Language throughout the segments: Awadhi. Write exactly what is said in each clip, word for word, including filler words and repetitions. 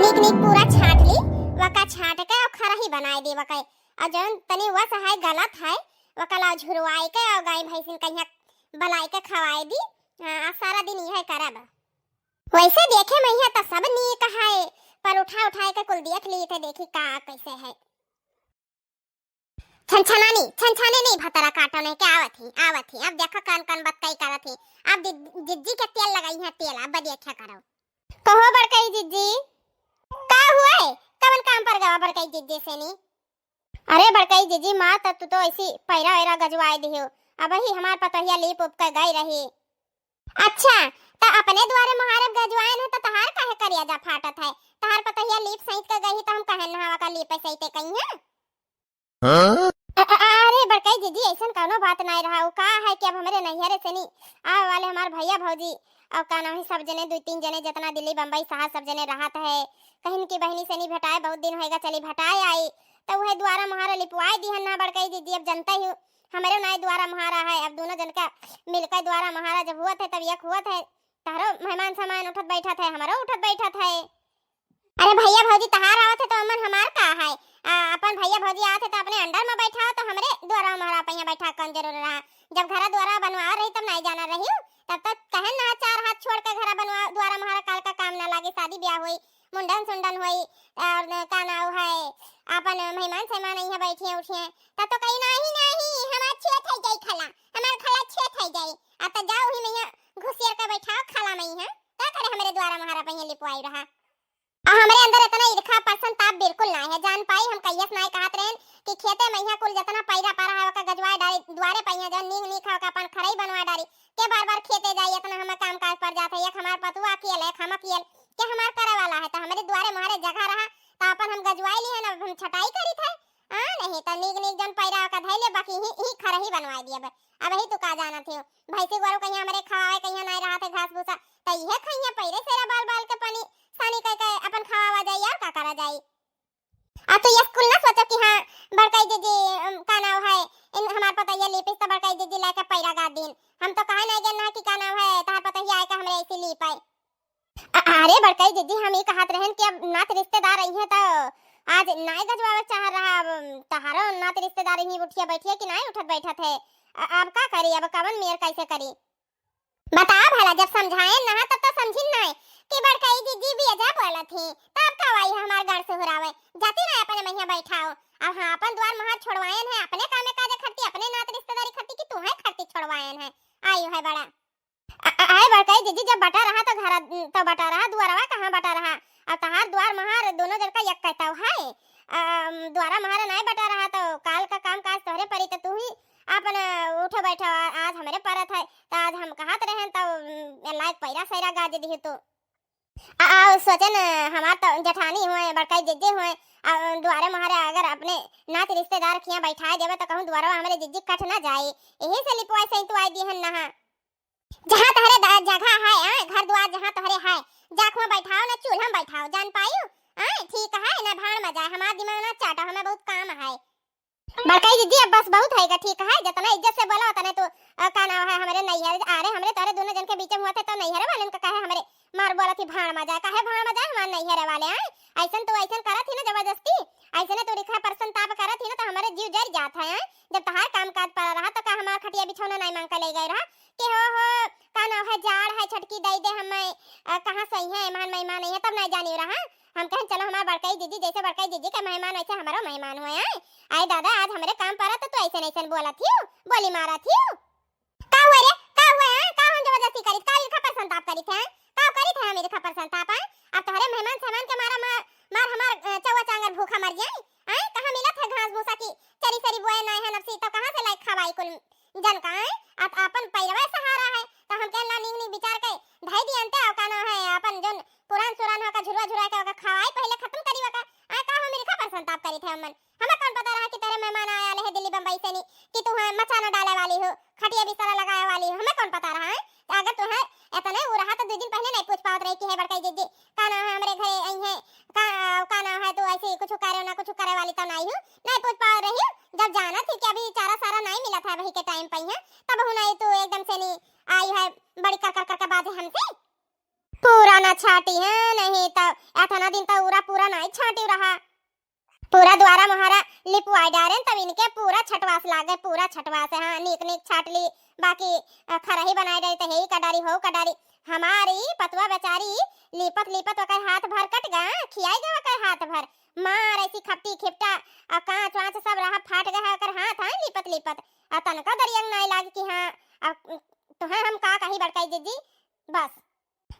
नीक नीक पूरा छाँट ली, वका छाँट के अउ खरही बनाइ दी वका। अउ जौन तनी वस है, गलत है, वका लाउ झुरवाइ के अउ गाय भैंसिन कहिया बलाइ के खवाइ दी। हाँ, अब सारा दिन इहै करब। वैसे देखे मइहाँ त सब नीक है, पर उठा उठाइ के कुल देख ली थे, देखी का कैसे है। छनछनानी, छनछाने नहीं भतरा काटो नहीं के आवत ही, आवत ही। अब देखो कौन कौन बतकई करत ही। अब दि-, जिज्जी के तेल लगाई है, तेल अब देखा करो। कहो बड़कई जिज्जी। का हुआ है? कवन काम पर गवा बड़कई जिज्जी से नी? अरे बड़कई जिज्जी, माँ त तू तो ऐसी पैरा वैरा गजवाए दिहो। अबही हमार पतोहिया लीप उप के गई रही। अच्छा, त अपने दुआरे मोहारे गजुआन है, त तहार काहे करिया जा फाटत है? तहार पतोहिया लीप सहित के गई, त हम कहे नहावा का लीप सहिते कही है? हाँ? अ-, अ-, अरे बड़कई जिज्जी, ऐसन कौनो बात नाय रहा। उ का है कि अब हमरे नैहरे से नी आवे वाले हमार भैया भौजी, अब का नाम है, सब जने, दुइ तीन जने, जितना दिल्ली बम्बई शहर सब जने रहत है, कहिन की बहिनी से नी भेटाए, बहुत दिन होएगा, चली भेटाए आई। त उहे दुआरा मोहारा लिपवाए दिहन ना बड़कई जिज्जी, अब जनता ही हमरे नाय दुआरा मोहारा है, अब दोनों जन का मिलकर दुआरा मोहारा जब हुअत है, तब एक हुअत है, तहरो मेहमान सामान उठत बैठत है, हमरो उठत बैठत है। अरे भैया भौजी तहार आवत है तो अमन हमार का है? आ, अपन भैया भौजी आवत है तो अपने under में बैठाओ, तो हमरे दुआरा मोहारा पहिया बैठा कौन जरूर रहा? जब घरा दुआरा बनवा रही तब नाय जाना रही, तब तक कहन ना चार हाथ छोड़ के घरा बनवा दुआरा मोहारा काल का काम ना लागे, शादी ब्याह हुई, मुंडन सुंडन होई, और का नाव है, आपन मेहमान सेहमान यहाँ बैठिए उठिए, तब तो कही, "नाही, नाही, हमार छुए थाई जाई खला, हमार खला छुए थाई जाई।" आ तो जाओ ही मैया घुसियर के बैठाओ खला में यहाँ, का करे हमरे दुआरा मोहारा पहिया लिपवाई रहा। आ हमरे अंदर इतना ईर्खा परसन ताप बिल्कुल ना है, जान पाई हम कहियस ना कहत रहन कि खेते में यहाँ कुल जितना पैरा परा है ओका गजवाए डारी, दुआरे पहिया जौन नीक नीक है ओका अपन खरई बनवा डारी, के बार बार खेते जाई, इतना हमें काम काज पर जात है, एक हमार पतुआ अकेल है, एक हम अकेल, के हमार करे वाला है, तो हमरे दुआरे मोहरे जगह रहा, तो अपन हम गजवाई ली है ना, अब हम छटाई करी थे। हाँ, नहीं तो नीक नीक जन पैरा का धैले, बाकी ही, ही खरही बनवाई दिए बे। अब ही तू का जानत हो, भैंसी गोरू कहीं हमरे खवाए, कहीं नहीं रहा थे घास भूसा, तो इहे खइया पैरे सेरा बाल बाल के पानी सानी कह के अपन खवावा जाई, और का करा जाई? आ तू ये कुल ना सोचो कि हाँ, बड़काई दीदी, अम, का नाव है, इन हमार पतैया लीपिस तो बड़काई दीदी लाके पैरा गा दिन। हम तो कहा नहीं गए ना कि का नाव है, तहार पतैया आए का हमरे ऐसी लीप आए। अ-, अरे बड़काई दीदी, हम ई कहत रहन कि अब नात रिश्तेदार आई हैं तो आज नाय गजवावे चाह रहा, अब तहारो नात रिश्तेदार ही उठिया बैठिया कि नाय उठत बैठत है। अ-, अब का करी, अब कवन मेर कैसे करी? बताओ भला, जब समझाएन ना तब तो समझिन नाय कि बड़काई दीदी भी अजा बोलत ही, तब का आई हमार गढ़ सुहरावे, जाती ना अपने महिया बैठाओ। अब हाँ, अपन द्वार मोहार छोड़वाएन है, अपने कामे काजे खरती, अपने नात रिश्तेदारी खरती कि तू है खरती छोड़वाएन है, आयु है बड़ा। अ-, अ-, अरे बड़काई दीदी, जब बटा रहा तो घर, तो बटा रहा, दुआरवा कहाँ बटा रहा? अब तहार द्वार मोहार दोनों जन का एक कहता है, अम, द्वारा मोहार नाय बटा रहा तो काल का काम काज तोहरे परी तो तू ही अपन उठो बैठो, आ-, आज हमरे परत है, तो आज हम कहत रहन तो, उम, लायक पैरा सैरा गाज दिही तू। आ, आ, सोचे न, हमार तो जेठानी हुए, बड़काई जिज्जी हुए, आ, दुआरे मोहरे अगर अपने नात रिश्तेदार खिया बैठाए देवे तो कहूँ दुआरवा हमरे जिज्जी कट ना जाए, यही से लिपवा से तू आई दिहन नहा। जहाँ तोहरे द-, जगह है, आ, घर दुआर जहाँ तोहरे है, जाखुआ बैठाओ ना चूल्हा में बैठाओ, जान पायू? आ, ठीक है ना, भाड़ में जाए, हमार दिमाग ना चाटो, हमें बहुत काम है। बड़काई दीदी, अब बस बहुत होएगा, ठीक है? जितना इज्जत से बोला उतने तू, अ, का नाव है, हमरे नैहर, अरे हमरे तोरे दोनों जन के बीच में हुआ थे तो नैहर वाले का काहे हमरे मार बोला थी भाड़ में जाए, काहे भाड़ में जाए हमारे नैहर वाले, आए? ऐसन तो ऐसन करत ही ना जबरदस्ती, ऐसने तो रिखा परसन ताप करत ही ना तो हमारे जीव जर जात है, आए? जब तहार काम काज पड़ा रहा तो का हमार खटिया बिछौना नहीं मांग के ले गए रहा कि हो, हो, का नाव है, जाड़ है, छटकी दई दे हमें, अ, कहाँ सही है, मेहमान मेहमान नहीं है, तब नहीं जानी रहा। हम कहन, "चलो हमार बड़काई दीदी, जैसे बड़काई दीदी के मेहमान वैसे हमारो मेहमान हुए हैं।" आए दादा, आज हमरे काम पड़ा तो तू ऐसे नहीं ऐसे बोलत हियो, बोली मारत हियो। का हुआ रे? का हुआ है? का हम जबरदस्ती करित? का इनका पर संताप करित है? का करित है हम इनका पर संताप है? अब तोहरे मेहमान सामान के मारा मार, मार हमार, अ, चौवा चांगर भूखा मर जाए। आए, कहाँ मिलत है घास भूसा की चरी सरी बोए नहीं है नफसी, तो कहाँ से लाई खवाई कुल जन का है, आप आपन पैरवा सहारा है, तो हम कहला नीक नीक विचार के धई दियन ते, अउ का नाव है, आपन जौन पुरान सुरान हो का झुरवा झुरा के ओका खवाई, पहले खत्म करी ओका। आ का हो मिर्खा पर संताप करी थे अम्मन, हमें कौन पता रहा कि तेरे मेहमान आए वाले हैं दिल्ली बम्बई से नी, कि तू है मचाना डाले वाली हो, खटिया बिस्तरा लगाए वाली हो, हमें कौन पता रहा है? तो अगर तू है इतने वो रहा तो दो दिन पहले नहीं पूछ पावत रही कि है बड़काई दीदी, का नाव है, हमरे घरे आई है, का, का नाव है, तू ऐसे कुछ करे ना कुछ करे वाली तो नहीं हो, नहीं पूछ पावत रही हो। जब जाना थी कि अभी चारा सारा नहीं मिला था वही के टाइम पे है, तब हूँ नहीं तू एकदम से नहीं आई है, बड़ी कर कर कर के बात है हमसे। पुराना छाटी है, नहीं तो एतना दिन त उरा पूरा नाई छाटिउ रहा। पूरा द्वारा मोहारा लिपवाई डारेन, तब इनके पूरा छटवास लागे, पूरा छटवास है। हाँ, नीक नीक छाट ली, बाकी, अ, खरही बनाए डारी त हेई का डारी, हो का डारी। हमारी पतवा बेचारी लीपत लीपत ओकर हाथ भर कट गा, खियाई गा ओकर हाथ भर। मार ऐसी खपटी खिपटा, अ, कांच वांच सब रहा, फाट गा है ओकर हाथ, हाँ, लीपत लीपत। अ, तनको दरियंग नाई लाग कि हाँ, अ, तुहे हम का कही बड़काई जिज्जी, बस।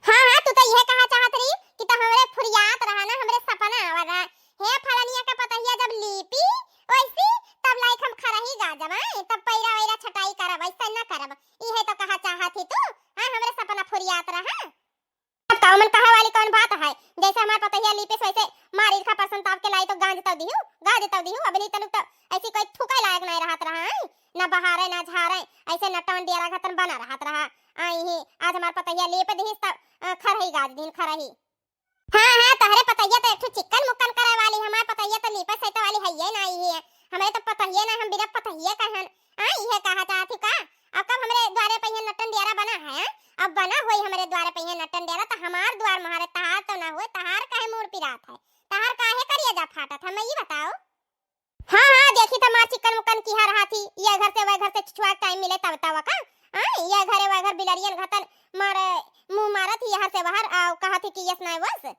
हाँ, हाँ, तू तो इहे कहा चाहत रही कि तो हमरे फुरियात रहा ना, हमरे सपना आवा रहा। हे फलनिया का पतहिया जब लीपी वैसी, तब लाइक हम खरही गाजब, आए, तब पैरा वैरा छटाई करब, ऐसा ना करब। इहे तो कहा चाहत ही तू, हाँ, हमरे सपना फुरियात रहा। अब का मन कहे वाली कौन बात है? जैसे हमार पतहिया लीपे वैसे मारी खा परसन ताप के लाई तो गाज तौ दिहू, गाज तौ दिहू। अबनी तलुक तो ऐसी कोई थूके लायक नहीं रहत रहा, आए, ना बहारे, ना झारे, ऐसे नटौन डेरा घतन बना रहत रहा। आई ही, आज हमार पतहिया लेप दिहिस तब, अ, खरही गाज दिन खरही। हाँ, हाँ, तोहरे पतहिया तो एक ठो चिक्कन मुक्कन करे वाली, हमार पतहिया तो लीपे सैते वाली हइये ना आई ही। हमरे तो पतहिये ना, हम बिना पतहिये कहन। आ, इहे कहा चाहत ही का? अब कब हमरे द्वारे पहिया नटन डेरा बना है, आ? अब बना होई हमरे द्वारे पहिया नटन डेरा, तो हमार द्वार महारे तहार तो ना होए, तहार काहे मूड़ पिरात है? तहार काहे करिया जा फाटत है, मैं ये बताओ? हाँ, हाँ, देखी त मार चिकन मुकन किहा रहा थी, ये घर से वह घर से छुआ टाइम मिले तब तब का। हाँ, ये घरे वह घर बिलरियन घतन मार मुंह मारत ही यहाँ से बाहर, आओ कहा थी कि यस ना वस।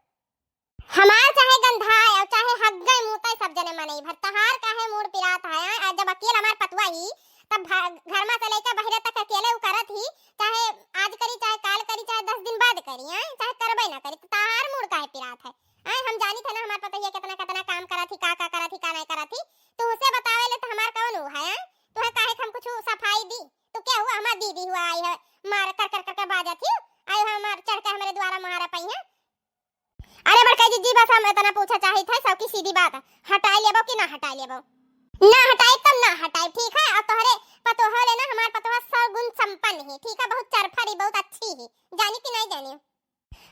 हमार चाहे गंधाए और चाहे हग्गई मूतई सब जने मनई भर, तहार काहे मूड़ पिरात है, हाँ? आ जब अकेल हमार पतुआ ही, तब भा-, घर में से लइका बहिरे तक अकेले उ करत ही, चाहे आज करी, चाहे काल करी, चाहे दस दिन बाद करी, हाँ? चाहे करबे ना करी, तो तहार मूड़ काहे पिरात है? आए, हम जानी थे ना हमार पतोहिया कितना कितना काम करत ही, का का करत ही, का नहीं करत ही। तू उसे बतावे ले तो हमार कौन ऊ है, आए? तू है काहे कि हम कुछ सफाई दी? तू क्या हुआ, हमार दीदी हुआ आई है, मार कर कर कर कर बाजत ही, आई है हमार चढ़ के हमरे द्वारा मारा पई है। अरे बड़का जिज्जी, बस हम इतना पूछा चाहित है, सबकी सीधी बात, हटाई लेबो कि ना हटाई लेबो? ना हटाई तब ना हटाई, ठीक है? और तोहरे पतोह ले ना, हमार पतोह सौ गुण संपन्न है, ठीक है? बहुत चरफरी, बहुत अच्छी है, जानी कि नहीं जानी?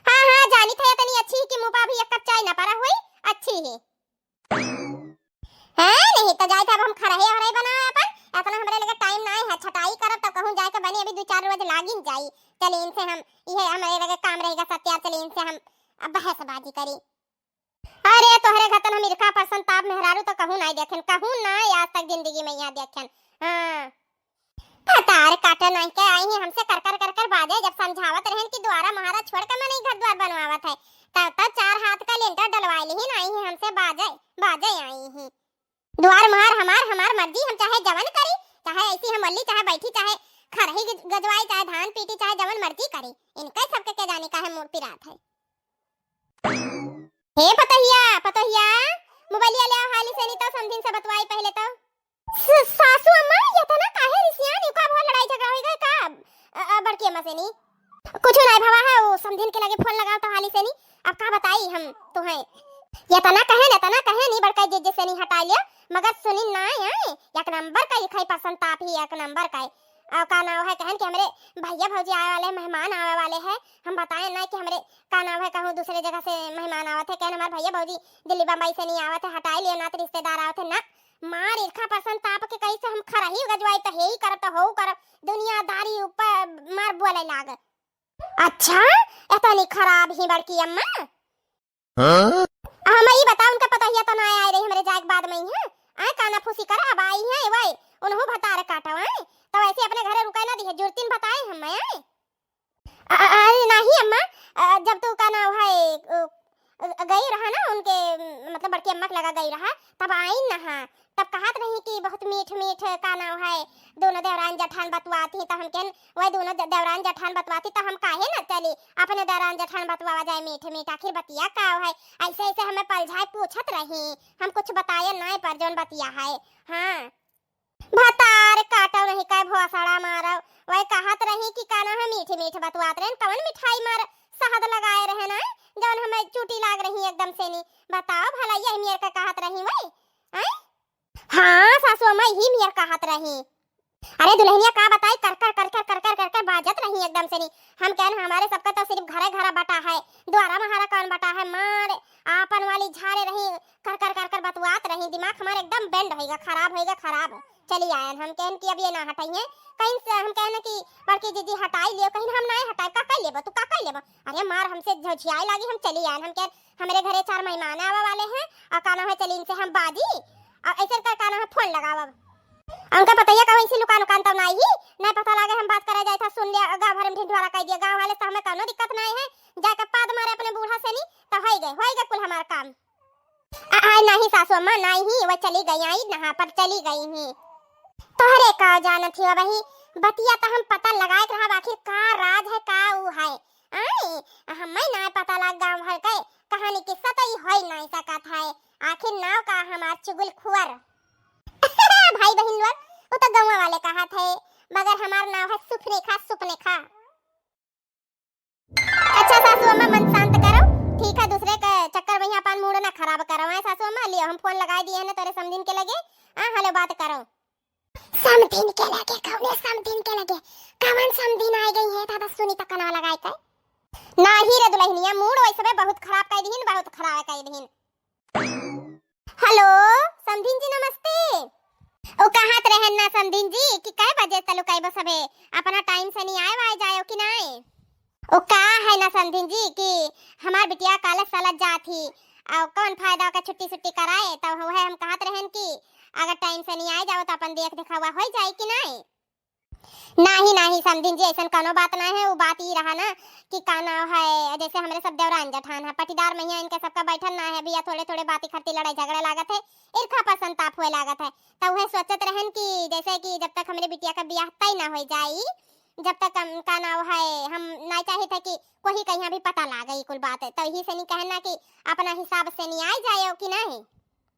हाँ, हाँ, जानी थे इतनी अच्छी ही कि मुँह पा भी एक कप चाय ना परा हुई, अच्छी ही। हाँ, नहीं तो जाए थे अब हम खरहे हरहे बनावे अपन, इतना हमरे लगे टाइम ना है, छटाई करब तो कहूँ जाए के बने, अभी दो चार रोज लागिन जाई। चले इनसे हम, ये हमरे लगे काम रहेगा सत्यार, चले इनसे हम अब बहसबाजी करी। अरे तोहरे घतन हम इरखा परसन ताप मेहरारू तो कहूँ नाई देखेन, कहूँ नाई आज तक जिंदगी में यहाँ देखेन। हाँ। भतार काटे नाई के आई ही हमसे कर कर कर कर बाजे, जब समझावत रहन कि द्वारा महाराज छोड़ के मनई घर द्वार बनवावत है, तब तब चार हाथ का लेंटर डलवाए लिहिन आई ही हमसे बाजे, बाजे आई ही। द्वार महार हमार, हमार मर्जी, हम चाहे जवन करी, चाहे ऐसी हम अल्ली, चाहे बैठी, चाहे खरही गज-, गजवाई, चाहे धान पीटी, चाहे जवन मर्जी करी, इनके सबके के जाने काहे मूड़ पिरात है। हे पतोहिया, पतोहिया, मोबाइलिया ले आओ हाली से, नहीं तो समधिन से बतवाई पहले तो। स-, सासू अम्मा, ये तो ना काहे रिसियान, इनका बहुत लड़ाई झगड़ा होई गए का? अ, अ, बड़की अम्मा से नहीं। कुछ नहीं भवा है, वो समधिन के लगे फोन लगाओ तो हाली से नहीं। अब का बताई हम तुहें? ये तना कहे न, तना कहे नहीं, बड़का जिज्जी से नहीं हटा लिया, मगर सुनी ना आए, एक नंबर का इरखा परसन ताप ही, एक नंबर का। और का नाव है, कहन कि हमरे भैया भौजी आवे वाले, मेहमान आवे वाले हैं, हम बताए ना कि हमरे का नाव है, कहूँ दूसरे जगह से मेहमान आवत है, कहन हमारे भैया भौजी दिल्ली बम्बई से नहीं आवत है, हटाई लिया ना तो रिश्तेदार आवत है ना। मार इरखा परसन ताप के कही से हम खरही गजवाई तो हे ही करब तो हो करब, दुनियादारी ऊपर मार बोले लाग। अच्छा, इतनी खराब ही बड़की अम्मा? हाँ? हम ई बता, उनका पतोहिया तो ना आए रही हमरे जाए के बाद में ही, हैं? आए काना फूसी कर अब आई हैं, वही उन्हों भतार काटो, हैं? तो ऐसे अपने घरे रुकाए ना दिहे, जुर्तिन बताए हम, हैं? अ-, अ-, अरे नहीं अम्मा, अ, जब तू का नाव है, अ, अ, गई रहा ना उनके, मतलब बड़की अम्मा के लगा गई रहा, तब आई ना, हाँ, तब कहत रही कि बहुत मीठ मीठ का नाव है, दोनों देवरान जठान बतुआत ही, तो हम कहन, वही दोनों ज-, देवरान जठान बतुआत ही, तो हम काहे ना चली, अपने देवरान जठान बतुआवा जाए मीठ मीठ, आखिर बतिया का है, ऐसे ऐसे हमें पलझाए पूछत रही, हम कुछ बताए ना पर जौन बतिया है, हाँ। भतार काटो नहीं काय भोसड़ा मारो, वही कहत रही कि का ना हम मीठ मीठ बतुआत रहन, कवन मिठाई मार शहद लगाए रहन, आए, जौन हमें चूटी लाग रही एकदम से नी। बताओ भला यही मेर का कहत रही वही, आए? हाँ सासू अम्मा, यही मेर कहत रही। अरे दुल्हनिया का बताई, कर कर कर कर कर कर कर कर बाजत रही एकदम से नी। हम कहन हमारे सबका तो सिर्फ घरे घरा बटा है, द्वारा महारा कौन बटा है, मार आपन वाली झारे रही, कर कर कर कर बतुआत रही, दिमाग हमार एकदम बेंड होइगा, खराब होइगा, खराब। चली आयन, हम कहन कि अब ये ना हटाई है। कहीं से हम कहन कि बड़की जीजी हटाई लियो, कहीं हम ना हटाए, का कर लेबो तू, का कर लेबो? अरे मार हमसे झोझियाए लागी, हम चली आयन, हम कहन हमरे घरे चार मेहमान आवे वाले हैं, और का नाम है, चली इनसे हम बाजी, और ऐसे का, का नाम है, फोन लगावब। उनका पतैया का वैसे लुकान उकान तब ना ही, नहीं पता लागे हम बात करे जाए था, सुन लिया, गाँव भर में ढिंढवारा कर दिया, गाँव वाले से हमें कौनो दिक्कत नहीं है, जाके पाद मारे अपने बूढ़ा से नहीं, तो होई गए, होई गए कुल हमार काम। आ, आ, नहीं सासू अम्मा, नहीं ही, वह चली गई, आई नहा पर चली गई ही। तोहरे का जानत ही बही, बतिया तो हम पता लगाए के रहब, आखिर का राज है, का ऊ है। आई, हमें ना पता लाग गाँव भर के कहानी किस्सा तो ई होई नहीं सकत है। आखिर नाव का हमार चुगलखोर। भाई बहिन लोग, वो तो गौवा वाले कहत है, मगर हमार नाव है सुपनेखा, सुपनेखा। अच्छा सासू अम्मा, मन शांत करो, ठीक है, दूसरे के चक्कर में ही अपन मूड ना खराब करो। हैं सासू अम्मा, लियो हम फोन लगाए दिए हैं ना तोरे समधिन के लगे। हाँ, हेलो, बात करो। समधिन के लगे? कौने समधिन के लगे? कवन समधिन आ गई है? दादा सुनी तो कनवा लगाए के। नाही रे दुल्हनिया, मूड वैसे बहुत खराब कर दिहिन, बहुत खराब कर दिहिन। हेलो, समधिन जी नमस्ते। ओ कहत रहन ना समधिन जी कि कै बजे तलु कैबो सभे, अपना टाइम से नहीं आए वाए जायो कि नहीं? ओ का है ना समधिन जी कि हमार बिटिया कॉलेज सालत जात ही, और कौन फायदा ओके छुट्टी छुट्टी कराए, तो वह हम कहत रहन कि अगर टाइम से नहीं आए जाओ तो अपन देख दिखावा हो जाए कि नहीं? नाही, नाही, समधिन जी, ऐसन कौनो बात ना है। वो बात ई रहा ना कि का नाव है, जैसे हमरे सब देवरान जठान है, पटीदार महिया इनके सबका बैठन ना है, भैया थोड़े थोड़े बाती खरती लड़ाई झगड़ा लागत है, इरखा पर संताप हुए लागत है। तो वह सोचत रहन कि जैसे कि जब तक हमरे बिटिया का ब्याह तय ना हो जाई, जब तक हम, का नाव है, हम ना चाहे थे कि कोई कहीं भी पता लागे ई कुल बात है। तो यही से नहीं कहना कि अपना हिसाब से नहीं आए जाए कि नहीं।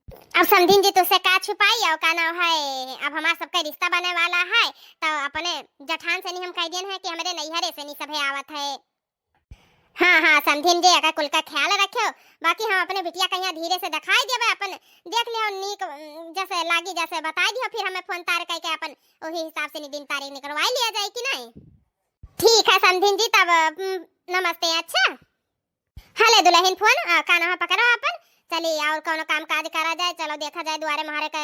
अब समधिन जी तुझसे का छुपाई, और का नाव है, अब हमार सबका रिश्ता बने वाला है, तो अपने जठान से नहीं हम कह दियन है कि हमरे नैहरे से नहीं सभे आवत है। हाँ, हाँ, समधिन जी, एकर कुल का ख्याल रखियो, बाकी हम अपने बिटिया कहिया धीरे से दिखाई देबे, अपन देख लियो नीक, उम, जैसे लागी, जैसे बताई दियो, फिर हमें फोन तार करके अपन वही हिसाब से नी दिन तारीख निकलवाई लिया जाए कि नहीं। ठीक है समधिन जी, तब, उम, नमस्ते। अच्छा। हले दुल्हन फोन, आ, का नाम है, पकड़ो अपन। चली, और कौनो काम काज करा जाए, चलो देखा जाए, दुआरे महारे के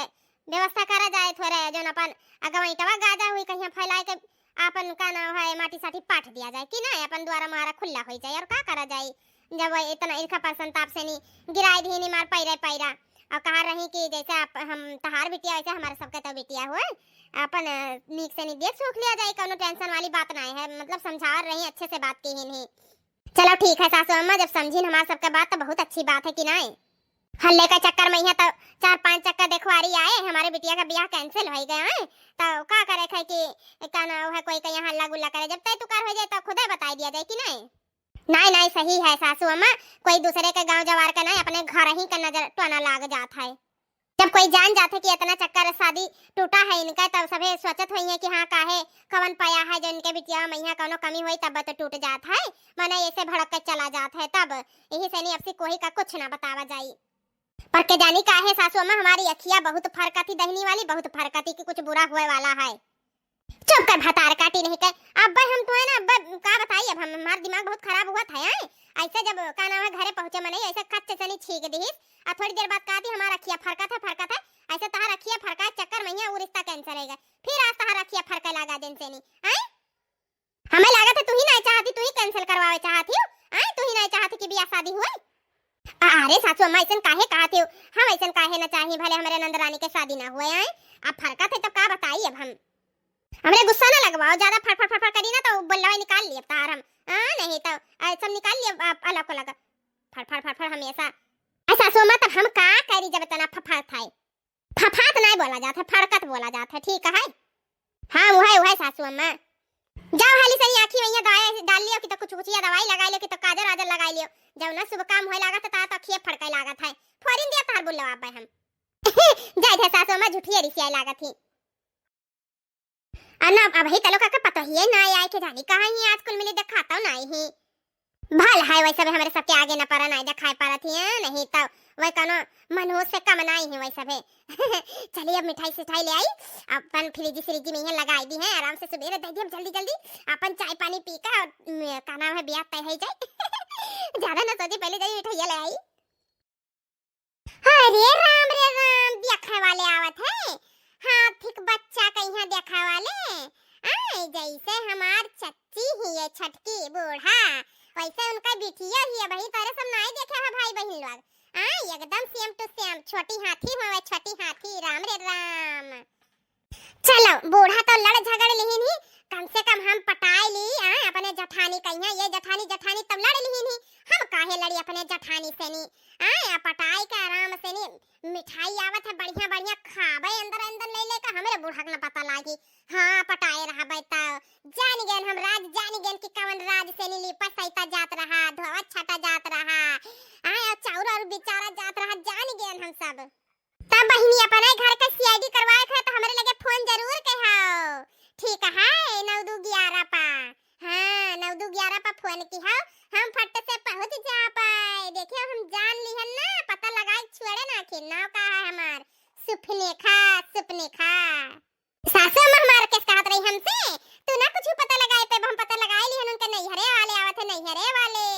व्यवस्था करा जाए, थोड़े जौन अपन अगवा ईंटवा गाजा हुई कहीं फैलाए के अपन का नाम है, माटी साटी पाट दिया जाए कि ना, अपन दुआरा महारा खुला हो जाए। और का करा जाए, जब इतना इरखा पर संताप से नी गिराए दी नी मार पैरे पैरा। और कहा रही कि जैसे आप, हम तहार बिटिया, वैसे हमारे सबके तो बिटिया हुए, अपन, अ, नीक से नी देख सूख लिया जाए, कौनो टेंशन वाली बात ना है, मतलब समझावर रही, अच्छे से बात की ही नहीं। चलो ठीक है सासू अम्मा, जब समझिन हमार सबके बात तो बहुत अच्छी बात है कि नाई। हल्ले का चक्कर में यहाँ तो चार पांच चक्कर देखवारी आए, हमारे बिटिया का ब्याह कैंसिल हो गया है, तो का करे है कि का नाम है, कोई का यहाँ हल्ला गुल्ला करे, जब तय तुकार हो जाए तो खुदे बताई दिया जाए कि नहीं। नाई नाई, सही है सासू अम्मा, कोई दूसरे के गांव जवार के नाई, अपने घर ही के नजर टोना लाग जात है। जब कोई जान जात है कि इतना चक्कर शादी टूटा है इनका, तब सभे सोचत होई है कि हाँ, काहे, कवन पाया है जो इनके बिटिया में यहाँ कौनो कमी होई तब तो टूट जात है, माने ऐसे भड़क के चला जात है। तब यही से नहीं, अब से कोई का कुछ ना बतावा जाई। पर के जानी काहे सासू अम्मा, हमारी अखिया बहुत फरकत ही, दहिनी वाली बहुत फरकत ही कि कुछ बुरा हुए वाला है। चुप कर भतार काटी नहीं के। अब्बे हम तो है ना, अब्बे का बताई, अब हम, हमार दिमाग बहुत खराब हुआ था, हैं? ऐसे जब का नाम है घरे पहुँचे मने, ऐसे कच्चे से नहीं छींक दिहिस। आ थोड़ी देर बाद कहती हमार अखिया फरकत है, फरकत है। ऐसे तहार अखिया फरका चक्कर में ही वो रिश्ता कैंसिल हो गया। फिर आज तहार अखिया फरके लागा दिन से नहीं, हैं? हमें लागत है तू ही नहीं चाहती, तू ही कैंसिल करवावे चाहती हो, हैं? तू ही नहीं चाहती कि बियाह शादी हुए। आ, अरे सासू अम्मा, ऐसन काहे कहत हो? हम ऐसन काहे ना चाही, भले हमरे नंद रानी के शादी ना हुए आए। अब फरकत है तब का बताई अब हम। हमरे गुस्सा ना लगवाओ, ज्यादा फड़ फड़ फड़ फड़ करी ना तो बोलवा निकाल लिए तार हम। हाँ, नहीं तो, आ, सब निकाल लिए, आ, अलग अलग। फड़ फड़ फड़ फड़ हमेशा। आ, सासू अम्मा, तब हम का करी जब इतना फफड़त है? फफात नहीं बोला जात है, फड़कत बोला जात है, ठीक है? हाँ, वह है, वह है सासू अम्मा। जाओ हाली सही आँखी में यहाँ दवाई डाल लियो कि तो कुछ कुछ या दवाई लगा लियो कि तो काजर वाजर लगा लियो। जब ना शुभ काम होए लागत है, तार तो अखिए फड़के लागत है। फोरिन दिया तार बुल्लो आप हम। जाए थे सासू अम्मा, झूठिए रिसियाए लागत ही। आ ना, अब ही तलो काका पतोहिए ना आए के जानी कहाँ ही आज कुल मिली देखाता ना ही। भल है वैसे भी हमरे सबके आगे न परा नहीं देखाए पारत ही, नहीं तो वह कौनो मनहूस से कम नहीं है वैसे भी। चलिए अब मिठाई सिठाई ले आई, अपन फ्रिज फ्रिज में यहाँ लगाई दी है, आराम से सुबेरे दे दी अब जल्दी जल्दी अपन चाय पानी पी के और, उम, का नाम है, ब्याह तय हो जाए। ज्यादा ना सोची, पहले जाइए मिठाइया ले आई। अरे राम रे राम, देखे वाले आवत है। हाथी क बच्चा कहिया देखा वाले। आय, जैसे हमार चच्ची ही ये छटकी बूढ़ा, वैसे उनका बिटिया ही है भाई, तोरे सब नाई देखे है भाई बहिन लोग। आय, एकदम same to same, छोटी हाथी होवे, छोटी हाथी, राम रे राम। चलो, बूढ़ा तो लड़ झगड़ लिहिन ही, कम से कम हम पटाए ली, आय, अपने जठानी कहिया, ये जठानी, जठानी तब लड़ लिहिन ही, हम काहे लड़ी अपने जठानी से नी, आय, आ पटाए के आराम से नी, मिठाई आवत है बढ़िया बढ़िया, खाबे अंदर अंदर ले लेके, हमरे बूढ़ा के न पता लागी। हाँ, पटाए रहबे त जान गेन हम राज, जान गेन कि कवन राज से नी लीपा सैता जात रहा, धोवा छाटा जात रहा, आय, आ चाउर और बेचारा जात रहा, जान गेन हम सब। तब बहिनी अपने घर के C I D करवाए के है तो हमरे लगे फोन जरूर कहो। ठीक है, नौ दू ग्यारह पा। हाँ, नौ दू ग्यारह पा फोन की हो, हम फट से पहुँच जा पाए। देखियो हम जान लिहन ना, पता लगाए छोड़े ना कि नाव का है हमार। सुपनेखा, सुपनेखा। सासू अम्मा हमार केस कहत रही हमसे, तू ना कुछ पता लगाए पे, हम पता लगाए लिहन उनके नैहरे वाले आवत है, नैहरे वाले।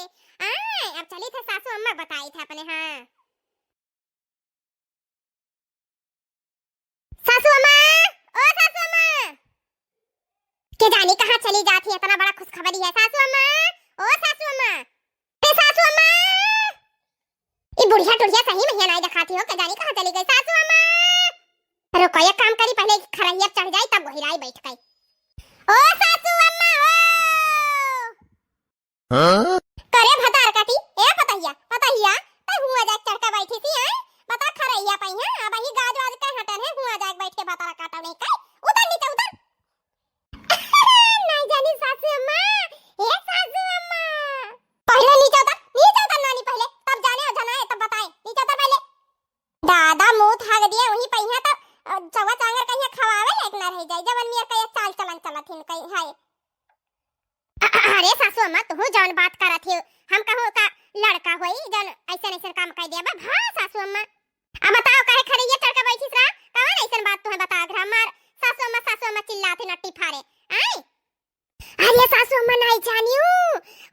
आय, अब चली थे सासू अम्मा बताई थे अपने, हाँ। सासू अम्मा, ओ सासू अम्मा। के जानी कहाँ चली जात ही, इतना बड़ा खुशखबरी है। सासू अम्मा, ओ सासू अम्मा। ए सासू अम्मा। ई बुढ़िया टुढ़िया सही में हिया नाई देखाती हो, के जानी कहाँ चली गई सासू अम्मा। रुको, एक काम करी, पहले खरहिया चढ़ जाई, तब गोहिराई बैठ गई। ओ सासू अम्मा, ओ। हाँ? करे भतार काटी, ए पतहिया, पतहिया, तै हुआ जाके चढ़ के बैठी थी, हैं? बता खरैया पइहाँ, अबहीं गाज वाज के हटन है, हुआ जाके बैठ के भतार काटो नहीं काई? उतर नीचे, उतर। नहीं जानी सासू अम्मा, ए सासू अम्मा। पहले नीचे उतर, नीचे उतर नानी पहले, तब जाने और जनाए, तब बताए, नीचे उतर पहले। दादा मुंह थाक दिए, वहीं पइहाँ तो, अ, चौवा चांगर कहिया खवावे लायक ना रह जाए, जवन मियर का ये चाल चलन चलत हिन कहीं, हाय। अरे सासू अम्मा, तुहू जौन बात करत हियो, हम कहूँ का लड़का होई जौन ऐसन ऐसन काम कर दिया बा? हाँ सासू अम्मा, अब बताओ काहे खरैया चढ़ के बैठिस रहा? कवन ऐसन बात तुहे बता घर हमार सासू अम्मा, सासू अम्मा चिल्लात है नट्टी फारे। आय? अरे सासू अम्मा नाई जानियो,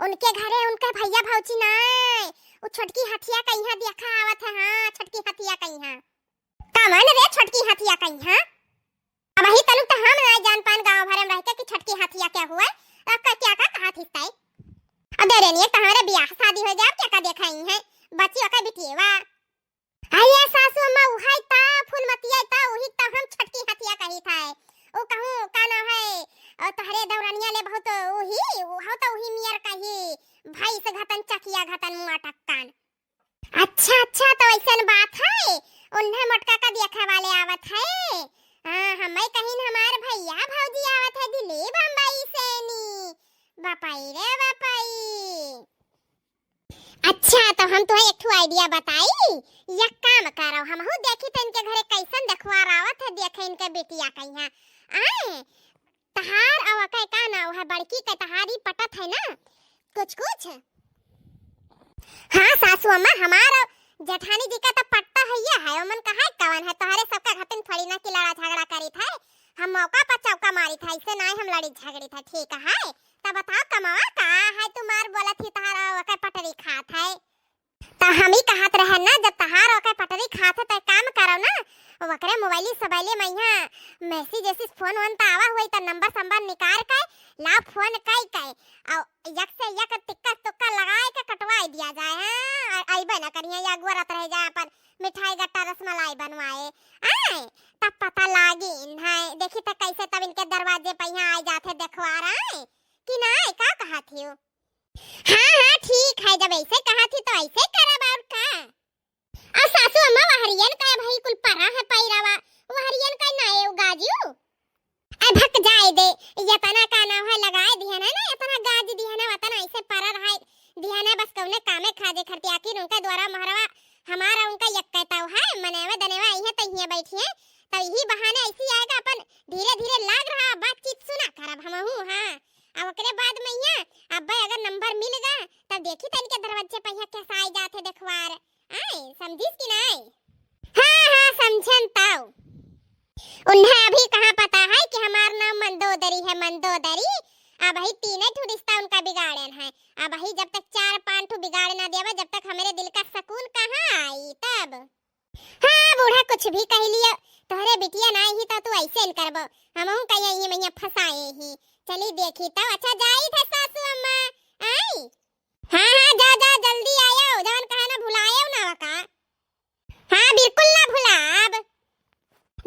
उनके घरे उनके भैया भौजी नाई, वो छोटकी हथिया कहिया देखा आवत है। हाँ, छोटकी हथिया कहिया। कवन रे छोटकी हथिया कहिया? अबहीं तलुक तो हम ना जान पान गाँव भरे में रह के कि छोटकी हथिया क्या हुआ, अब का क्या का कहा थी ताई। अब दे रेनिए तो हमारे ब्याह शादी हो जाए, क्या का देखा ही है, बच्ची ओका बिटिएवा। अरे सासू अम्मा, उहाई ता फूलमतिया ता, उही ता हम छोटकी हथिया कही था। ओ कहूँ का ना है, ओ तोहरे दौरनिया ले बहुत उही, उहो तो उही मियर कही, भैंस घतन चकिया घतन मुआ टक्कन। अच्छा, अच्छा, तो ऐसन बात है, उन्हें मोटका का देखे वाले आवत है। हाँ, हमें कहिन हमार भैया भौजी आवत है दिल्ली बम्बई से नी। बपाई रे बपाई। अच्छा, तो हम तुम्हें एक ठो idea बताई, एक काम करो, हमहू देखी तो इनके घरे कैसन देखवार आवत है, देखे इनके बिटिया कहिया। आए, तहार अउ ओके का नाव है, बड़की के तहारी पटत है ना कुछ कुछ? हाँ सासू अम्मा, हमार जेठानी जी का तो पट्टा है, ये है, ओमन कहा कवन है, तोहरे सबका घटिन थोड़ी ना कि लड़ा झगड़ा करी था, हम मौका पर चौका मारी था, ऐसे ना हम लड़ी झगड़ी था, ठीक है? तब बताओ कमावा का है, तुम्हार बोलत ही तहार ओके पटरी खात है। त हम ही कहत रहे ना, जब तहार ओके पटरी खात है, त काम करो ना, ओकरे मोबाइली सोबाइली में यहाँ मैसेज ऐसेज फोन वोन त आवा हुई, त नंबर संबर निकाल के ला फोन कई के, और यक से यक टिक्का टुक्का लगाए के कटवाई दिया जाए, हाँ, और अइबे ना करिए, या गोरत रह जाए अपन मिठाई गट्टा रसमलाई बनवाए, आए, तब पता लागी इन्हें, देखी त कैसे तब इनके दरवाजे पे यहाँ आ जाते देखवार आए, कि ना, का कहत हियो? हाँ, हाँ, ठीक है, जब ऐसे कहा थी तो ऐसे करब और का। आ सासू अम्मा, वहरियन का भाई कुल परा है पैरावा, वहरियन का नाए उगाजियो। ए भक जाए दे, ये तना का नाव है लगाए दिहन है ना, ये तना गाज दिहन है, वतना ऐसे परा रहा दिहन है, बस कौने कामे खाजे खरतिया की उनका द्वारा महरवा हमारा उनका यक कहता है, मनेवा दनेवा आई है तो हियाँ बैठी है, तो यही बहाने ऐसी आएगा अपन धीरे धीरे लाग रहा बातचीत सुना करब हमहू, हाँ। अब ओकरे बाद में यहाँ अब्बे अगर नंबर मिल गा, तब देखी तन के दरवाजे पे यहाँ कैसा आई जात है देखवार। आए, समझिस कि नाई? हाँ, हाँ, समझन ताऊ। उन्हें अभी कहाँ पता है कि हमार नाम मंदोदरी है, मंदोदरी। अब ही तीने ठो रिश्ता उनका बिगाड़न है। अब ही जब तक चार पांच ठो बिगाड़ ना देवे, जब तक हमारे दिल का सुकून कहाँ आई तब? हाँ, बूढ़ा कुछ भी कह लियो, तोहरे बिटिया नाई ही तो तू ऐसे न करबो, हमहू कहिया इही मइहाँ फंसाए ही। चली देखी तब। अच्छा जाई थे सासू अम्मा, आई। हाँ हाँ, जा जा, जल्दी आयो, जवन कहे ना भुलायो ना का। हाँ बिल्कुल ना भुलाब।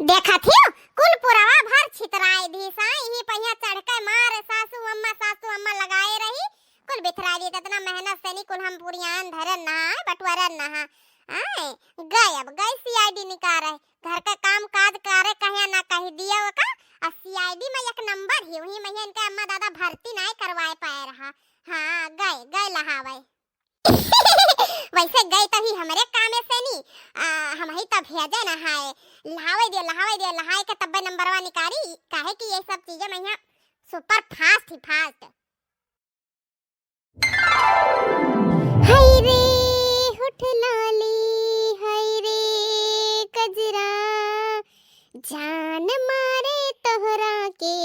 देखत हियो, कुल पुरवा भर छितराए दिहिस, इही पहिया चढ़ के मार सासू अम्मा सासू अम्मा लगाए रही। कुल बिथराए दिहिस, इतना मेहनत से नी कुल हम पुरियान धरन नहा, बटुअरन नहा। आए, गए अब गए सीआईडी निकारे। घर का काम काज करे कहे ना कहि दियो का। आ सीआईडी में एक नंबर ही, उही मइहाँ इनके अम्मा दादा भर्ती नाई करवाए पाए रहा। हाँ, गए, गए लहावे। वैसे गए तो ही हमरे कामे से नी, आ, हम ही तो भेजे ना है। लहावे दियो, लहावे दियो, लहाए के तब्बे नंबरवा निकारी, काहे कि ये सब चीजें मइहाँ super fast ही fast। हाय रे होठ लाली, हाय रे कजरा, जान मारे तोहरा के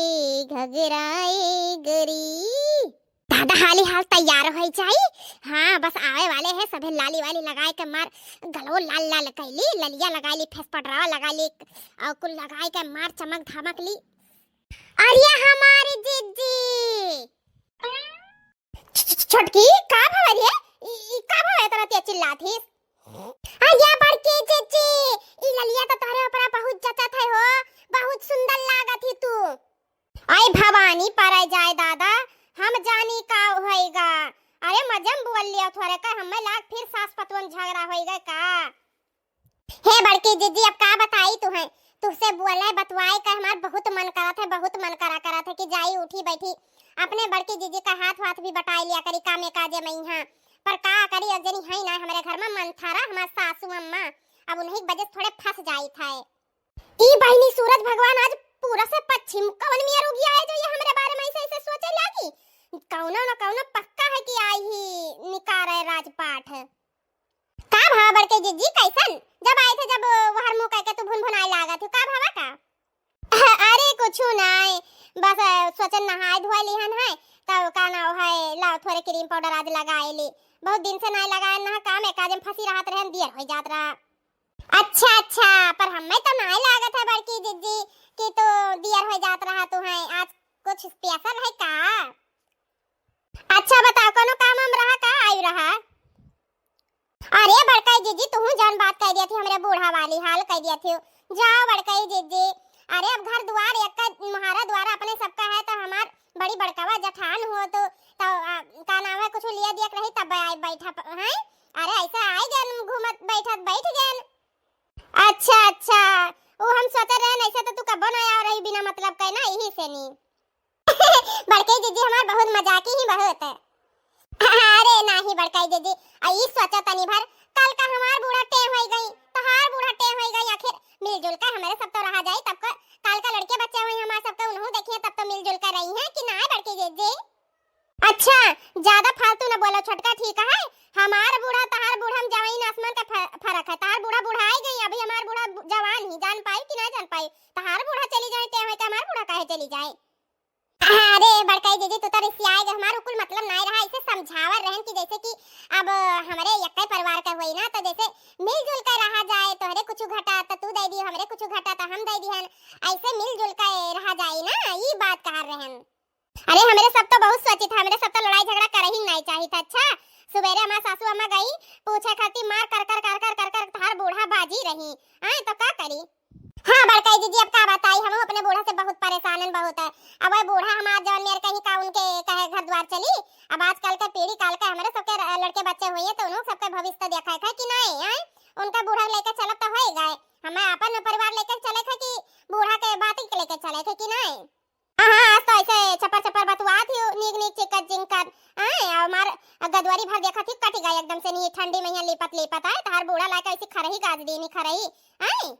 घगरा ए गोरी। दादा हाली हाल तैयार होइ जाई। हाँ, बस आवे वाले हैं, सभे लाली वाली लगाए के मार गलो लाल लाल कैली, ललिया लगाई ली, फेस पाउडरवा लगाई ली, और कुल लगाए के मार चमक धमक ली। अरे हमारी जिज्जी। छ-, छ-, छोटकी, का भवा रे? ई, ई का भवा इतना तेज चिल्लात हिस? अरे बड़की जिज्जी, ई ललिया तो तोहरे ऊपरा बहुत जचत है हो, बहुत सुंदर लागत ही तू। आई भवानी परे जाए दादा, हम जानी का होइगा। अरे मजम बोल लिया थोरे का, हमें लाग फिर सास पतवन झगड़ा होइगा का? हे बड़की जिज्जी, अब का बताई तुहें, तुहसे बोले बतवाए का हमार बहुत मन करत है, बहुत मन करा करत है कि जाई उठी बैठी अपने बड़की जिज्जी का हाथ वाथ भी बटाई लिया करी कामे काजे मइहाँ। पर का करी, अब जनी है ना हमरे घर में मंथरा, हमार सासू अम्मा, अब उन्हीं के वजह से थोड़े फंस जाई था। ई बहिनी सूरज भगवान आज पूरा से पश्चिम कवन मियर उगिया है जो ये हमरे बारे में ऐसे ऐसे सोचे लागी? कौनो न कौनो पक्का है कि आई ही निकारे राजपाट। का भवा बड़के जिज्जी, कैसन? जब आए थे जब वहर मुँह कह के तू भुनभुनाए लागत हो, का भवा का? अरे कुछु नाय, बस अ, सोचन नहाए धोए लिहन है, तब का नाव है लाओ थोड़े क्रीम पाउडर आज लगाए ली। बहुत दिन से नाय लगाए ना काम, एक आज में फंसी रहत रहन, दियर हो जात रहा। अच्छा अच्छा, पर हमें तो नाय लागत है बड़की जिज्जी कि तो दियर हो जात रहा तू है। आज कुछ स्पेशल है का? अच्छा बताओ, कोनो काम हम रहा का? आयु रहा। अरे बड़काई जिज्जी, तुहू जौन बात कह दिया थी, हमरे बूढ़ा वाली हाल कह दिया थी। जाओ बड़काई जिज्जी, अरे अब घर दुआर एक का, म्हारा दुआर अपने सबका है, तो हमार बड़ी बड़कावा जठान हो तो, तो आ, का नाम है, कुछ लिया दिया के रही तब आए बैठा प-, हैं? अरे ऐसा आए गन घूमत बैठत बैठ गन। अच्छा अच्छा, वो हम सोचे रहे ऐसे तो तू कबो ना आ रही बिना मतलब के ना, यही से नी। बड़काई जिज्जी हमार बहुत मजाकी ही बहुत है। अरे नाही बड़काई जिज्जी, आ ई सोचा तनी भर, कल का हमार बूढ़ा टें होई गई, तहार बूढ़ा टें होई गई, आखिर मिलजुल कर हमरे सब तो रहा जाई, तब का काल का लड़के बच्चे होई हमार सब का, उन्हों देखिए तब तो मिलजुल कर रही हैं कि ना बड़की जिज्जी? अच्छा, ज्यादा फालतू न बोलो छोटका, ठीक है? हमार बूढ़ा तहार बूढ़ा में जमीन आसमान का फ-, फर्क है। तहार बूढ़ा बुढ़ाई गई, अभी हमार बूढ़ा बु-, जवान ही, जान पाई कि ना जान पाई? तहार बूढ़ा चली जाए, ते होए तो हमार बूढ़ा काहे चली जाए? अरे बड़काई जिज्जी, तू तो रिसियाए गए, हमार कुल मतलब नाय रहा, ऐसे समझावर रहन कि जैसे कि अब हमरे यक्के परिवार का होई ना, तो जैसे मिलजुल के रहा जाए, तोहरे कुछ घटा तो तू दे दियो, हमरे कुछ घटा तो हम दे दिहन, ऐसे मिलजुल के रहा जाए ना, ई बात कह रहन। अरे हमरे सब तो बहुत सोचित है, हमरे सब तो लड़ाई झगड़ा करही नहीं चाहित है। अच्छा, सुबेरे हमार सासू अम्मा गई पूछे खातिर, मार कर कर कर कर कर कर तहार बूढ़ा बाजी रही, आए तो का करी? हाँ बड़काई जिज्जी, अब का बताई, हम अपने बूढ़ा से बहुत परेशान हैं, बहुत है। अब वह बूढ़ा हमार जवन मेर कहीं का उनके कहे घर द्वार चली, अब आजकल के पीढ़ी काल के हमरे सबके र-, लड़के बच्चे हुए हैं, तो उन्हों सबके भविष्य तो देखा है कि नहीं, आए? उनका बूढ़ा लेके चलब तो होए गए, हमें अपन परिवार लेके चले थे कि बूढ़ा के बात के लेके चले थे कि नहीं? हाँ, हाँ, आज तो ऐसे चपर चपर बतुआत ही, नीक नीक चिकन चिंकन, आए, और मार गदवरी भर देखत ही, कट गए एकदम से, नी ठंडी में यहाँ लिपत लिपत, आए, तहार बूढ़ा लायक ऐसी खरही गाज दी, नी खरही, आए।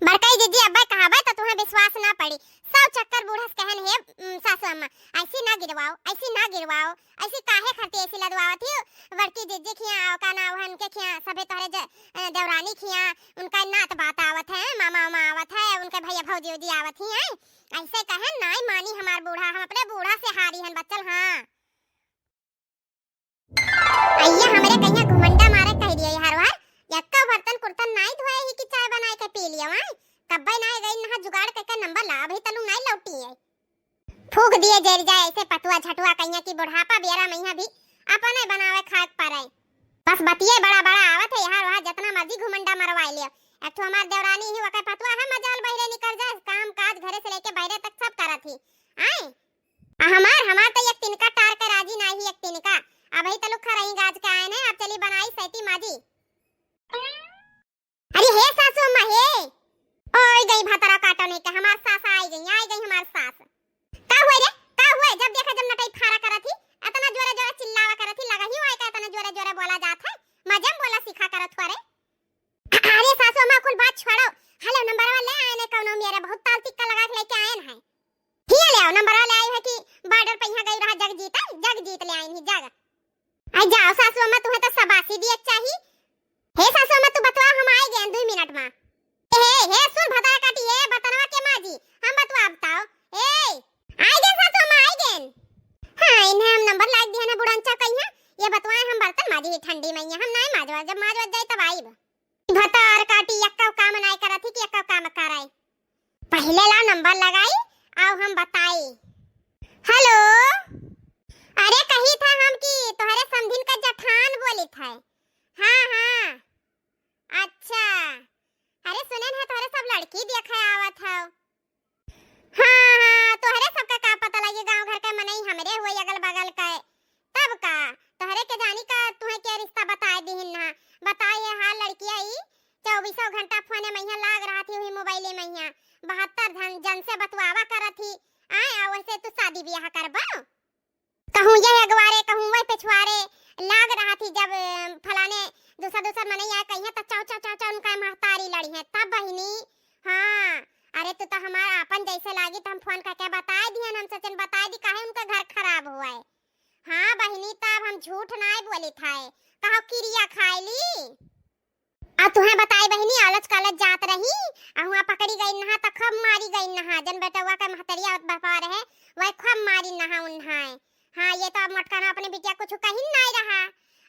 बड़काई जिज्जी, अब्बे कहाबे तो तुम्हें विश्वास ना पड़ी, सौ चक्कर बूढ़ा से कहन है, उम, सासू अम्मा, ऐसी ना गिरवाओ, ऐसी ना गिरवाओ, ऐसी काहे खातिर ऐसी लदवावत ही, बड़की जिज्जी खिया, का ना, उहन के खिया, सभे तोहरे ज-, अ, देवरानी खिया, उनका नात बात आवत है, मामा उमा आवत है, उनके भैया भौजी उजी आवत ही हैं, ऐसे कहे नाई मानी हमार बूढ़ा, हम अपने बूढ़ा से हारी हन बच्चल। हाँ। अइया हमरे कहिया घुमंडा मारे कह दिया हर बार, यक्का बर्तन कुर्तन नाई धोए ही कि चाय बनाए के पी लिया, हाँ? कब्बे फूक दिए जरि जाए ऐसे पतुआ झटुआ कहिया कि बुढ़ापा बेरा मइहाँ भी अपने बनावे खाए के परे। बस बतिये बड़ा बड़ा आवत है, यहाँ वहाँ जितना मर्जी घुमंडा मरवाए लियो। एक ठो हमार देवरानी ही, वके पतुआ है, मजाल बहिरे निकर जाए, काम काज घरे से लेके बहिरे तक सब करत ही। आए, आ हमार, हमार तो एक तिनका टार के राजी नाही, एक तिनका। अबही तलुक खरही गाज के आए ने, अब चली बनाई सैती माजी। अरे हे सासू अम्मा हे, ओए गई भतरा काटो नहीं के, हमार सास आई गई, आई गई हमार सास। का हुए रे, का हुए? जब देखा जब नटई फारा करत ही, इतना जोरे जोरे चिल्लावा करत ही, लगा ही होए का इतना जोरे जोरे बोला जात है, मजे में बोला सीखा करत हुआ रे। अरे सासू अम्मा कुल बात छोड़ो, हेलो नंबरवा ले आए ने कौनो मेरे, बहुत ताल तिक्का लगा के लेके आए हैं। हिया ले आओ, नंबरवा ले आई है कि बॉर्डर पे यहाँ गई रहा जग जीता, जग जीत ले आई नहीं, जग। आई जाओ सासू अम्मा, तुम्हें तो शाबाशी दिए के चाही। हे सासू अम्मा, तू बतवा, हम आई गए दुई मिनट में। ए, हे, हे, सुन भतार काटी, हे बतनवा के माँ जी, हम बतवा बताओ। ए, आई गए सासू अम्मा, आई गए। हाँ, इन्हें हम नंबर लाग दिया ना बुढ़नचा कहिया, ये बतवाए हम बर्तन माजी ही ठंडी में, हम नहीं माजवा, जब माजवा जाए तब आईब। भतार काटी यक्का काम नाय करत ही कि यक्का काम कराई। पहिले ला नंबर लगाई, आओ हम बताई। हेलो, अरे कही था हम कि तोहरे समधिन का जठान बोली था। हाँ, हाँ, अच्छा, अरे सुने है तोहरे सब लड़की देखे आवत हौ। हाँ, हाँ, तोहरे सबका का पता लगे, गांव घर के मनई हमरे हुए अगल बगल के। तब का, तोहरे के जानी का, तुहे के रिश्ता बताए दिहिन ना। बताए ये हाल लड़किया ई, चौबीसों घंटा फोने मइहाँ लाग रहा थी, वही मोबाइले मइहाँ। बहत्तर धन जन से बतुआवा करत ही। आए, आ वैसे तू शादी ब्याह करबो? कहूँ ये अगवारे, कहूँ वह पिछवारे लाग रहा थी। जब, अ, फलाने दूसर दूसर मनई आए कहिए तो चौ चौ चौ चौ उनका महतारी लड़ी है तब बहिनी। हाँ, अरे तू तो हमार आपन जैसे लागी तो हम फोन करके बताए दिहन, हम सोचन बताए दी काहे उनका घर खराब हुआ है। हाँ बहिनी, तब हम झूठ नाय बोली था, कहो किरिया खाए ली। आ तुहे बताई बहिनी, आलच कालच जात रही, आ हुआं पकड़ी गई नहा, त खूब मारी गई नहा, जन बेटवा के महतरिया बापा रहे, वह खूब मारी नहा उन्हाए। हाँ, ये तो अब मोटकाना अपने बिटिया कुछ कहिन नाय रहा,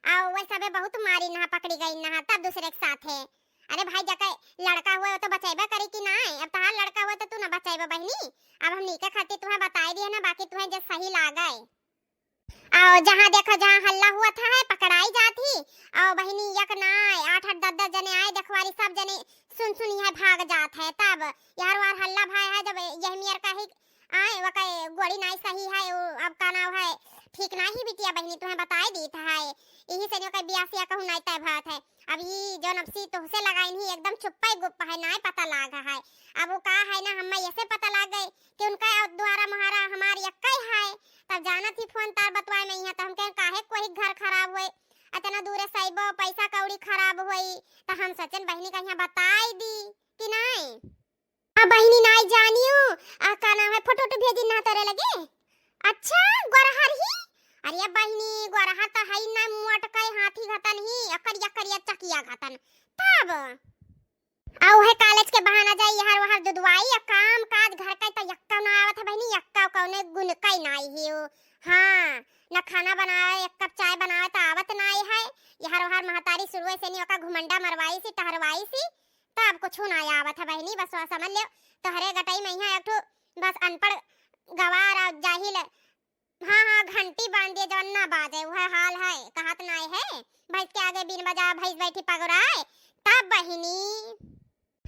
आ वह सबे बहुत मारी नहा, पकड़ी गई नहा, तब दूसरे के साथ है। अरे भाई, जके लड़का हुए, वो तो बचैबे करी कि नाय? अब तहार लड़का हुए तो तू ना बचैबे बहिनी, अब हम नीके खातिर तुहे बताई दिए ना, बाकी तुहे जे सही लागे। अउ जहाँ देखो, जहाँ हल्ला हुआ था है, पकड़ाई जात ही। अउ बहिनी, एक ना आए, आठ आठ दस दस जने आए, देखवारी सब जने सुन सुन यहाँ भाग जात है। तब यार वार हल्ला भाई है, जब यह मेर का ही आए, वकै गोड़ी नाई सही है, वो अब का नाव है, ठीक नाई बिटिया बहिनी, तुम्हें बताई दीत है। यही से जो कई बियाह सिया कहूँ नाई तय भात है। अब ई जौन अब सी तोहसे लगाइन ही एकदम चुप्पे गुप्प है, नाय पता लाग है। अब वो का है ना, हमें ऐसे पता लाग गए कि उनका द्वारा महारा हमार यक्कई है। तब जानत ही फोन तार बतवाए में यहाँ, तो हम कहें काहे कोई घर खराब होए, इतना दूर से अइबो, पैसा कौड़ी खराब होई, तो हम सोचन बहिनी का यहाँ बताई दी कि नाय। आ बहिनी नाय जानियो, आ का नाम है, फोटो वोटो भेजी ना तोरे लगे। अच्छा, गोरहर ही? अरे बहिनी, गोरहर तो है ना, मोट कई हाथी घतन ही, अकरिया करिया चकिया घतन। तब आ उहे कॉलेज के बहाना जाई, यहाँ वहाँ दुदवाई, आ काम काज घर का तो यक्का ना आवत है बहिनी, यक्का कौने गुन कई नाई ही हो। हाँ, न खाना बनावे, एक कप चाय बनावे तो आवत नाई है। यहाँ वहाँ महतारी शुरुए से नहीं ओका घुमंडा मरवाई सी, टहरवाई सी, तब कुछ ना आवत है बहिनी। बस वह समझ लियो, तोहरे गटई में यहाँ एक ठो बस अनपढ़ गवार और जाहिल, हाँ, हाँ, घंटी बांध दिए जवन ना बाजे, वह हाल है, कहत नाय है। भैंस के आगे बीन बजाओ, भैंस बैठी पगुराए, तब बहिनी।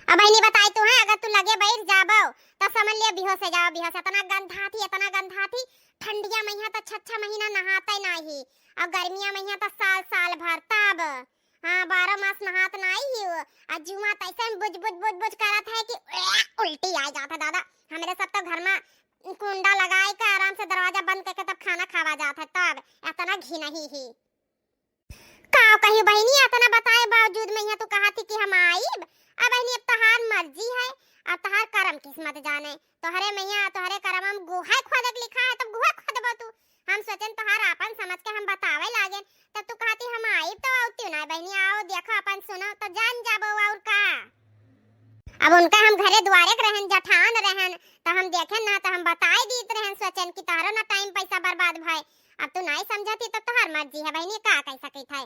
अब बहिनी बताई तू है, अगर तू लगे बैठ जाबो, तो समझ लियो बेहोश हो जाओ, बेहोश। इतना गंधा थी, इतना गंधा थी, ठंडिया में यहाँ तो छह छह महीना नहाते नाही, और गर्मिया में यहाँ तो साल साल भर। तब हाँ, बारह मास नहात नाई ही हो। आ जुआ तैसन बुज, बुज, बुज, बुज करत है कि उल्टी आ जात है दादा। हमरे सब तो घर में कुंडा लगाए के आराम से दरवाजा बंद करके तब खाना खावा जात है, तब इतना घिनही ही। का कही बहिनी, इतना बताए बावजूद में यहाँ तू कहा थी कि हम आइब। अब बहिनी, अब तहार मर्जी है, अब तहार करम किस्मत जाने। तोहरे मैया, तोहरे करम में गोहा खोदे के लिखा है, तब गोहा खोदबो तू। हम सोचन तोहार आपन समझ के हम बतावे लागेन, तब तू कहती हम आइब तो औती ना बहिनी, आओ देखो अपन सुनो तो जान जाबो और का। अब उनका हम घरे दुआरे के रहन, जठान रहन, तो हम देखेन ना तो हम बताए दीत रहन, सोचन कि तोहरो ना टाइम पैसा बर्बाद भय। अब तू नहीं समझती तो तोहार मर्जी है बहिनी, का कह सकित है।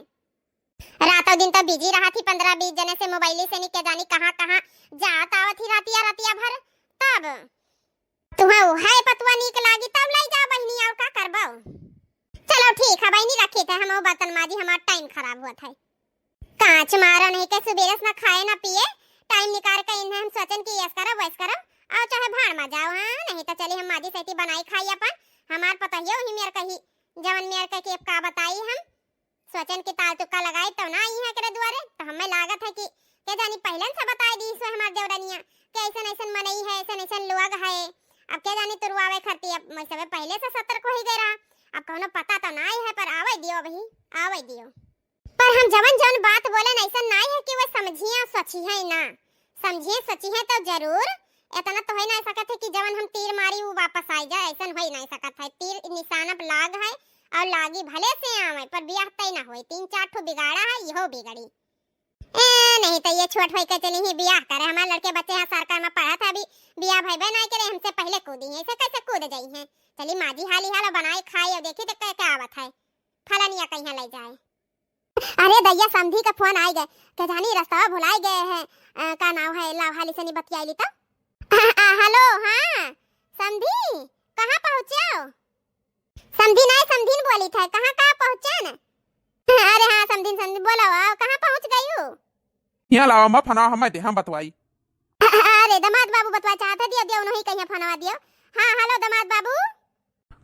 रातों दिन तो बिजी रहा थी, पन्द्रह बीस जने से मोबाइल से नहीं के जानी कहाँ कहाँ जात आवत ही रातिया रातिया भर। तब तुहा उहै पतुआ नीक लागी तब लइ जा बहिनी, अउर का करबो। चलो ठीक है बहिनी, रखी थे हम बर्तन माजी, हमार टाइम खराब होत है। काच मारो नहीं के सुबेरे से ना खाए ना पिए, टाइम निकाल के इन्हें हम सोचन कि यस करब वैस करब, अउर चाहे भाड़ मा जाओ, हाँ नहीं तो चली हम माजी सैती बनाई खाई अपन, हमार पतोहियो ही मेर कही, जवन मेर कह के का बताई हम, सोचन कि ताल तुक्का लगाई तो ना आई है एकरे दुआरे, तो हमें लागत है कि के जानी पहलन से बताई दी सो हमार देवरनिया कि ऐसन ऐसन मनई है, ऐसन ऐसन लोग है। अब के जानी तुरुआवे खरती, अब मैं सबे पहले से सतर्क होई गए रहा। अब कौनो पता तो ना आई है, पर आवे दियो भाई, आवे दियो। पर हम जवन जवन बात बोले ऐसन ना है कि वो समझिए और सोची है ना, समझिए सोची है तो जरूर। इतना तो है ना सकत है कि जवन हम तीर मारी वो वापस आई जाए, ऐसन हो ही नहीं सकत है। तीर निशाना पे लाग है और लागी भले से आवे, पर बियाह तय ना होई। तीन चार ठो बिगाड़ा है, इहो बिगड़ी। ए, नहीं तो ये छोट होई के चली ही बियाह करे। हमारे लड़के बच्चे हैं सरकार में पढ़त है, अभी बियाह भइबे नहीं करे, हमसे पहले कूदी है, ऐसे कैसे कूद जाई है? चली माजी हाली हालो बनाई खाई और देखी तो क्या क्या आवत है, फलनिया कहीं ले जाए। अरे दैया, समधी का फोन आइ गए, के जानी रस्तवा भुलाइ गए हैं। अ, का नाव है, लाव हाली से नहीं बतियाइली तो। आ, आ, हेलो, हाँ समधी, कहाँ पहुँचे हो? समधी नहीं, समधीन बोली थे, कहाँ कहाँ पहुँचे न? अरे हाँ समधीन, समधीन बोलो, आओ, कहाँ पहुँच गई हो? यहाँ लावा, मैं फना हमें दे, हम बतवाई। अरे दमाद बाबू बतवा चाहते, दियो दियो, उन्होंने कहीं फनवा दियो। हाँ हेलो दमाद बाबू।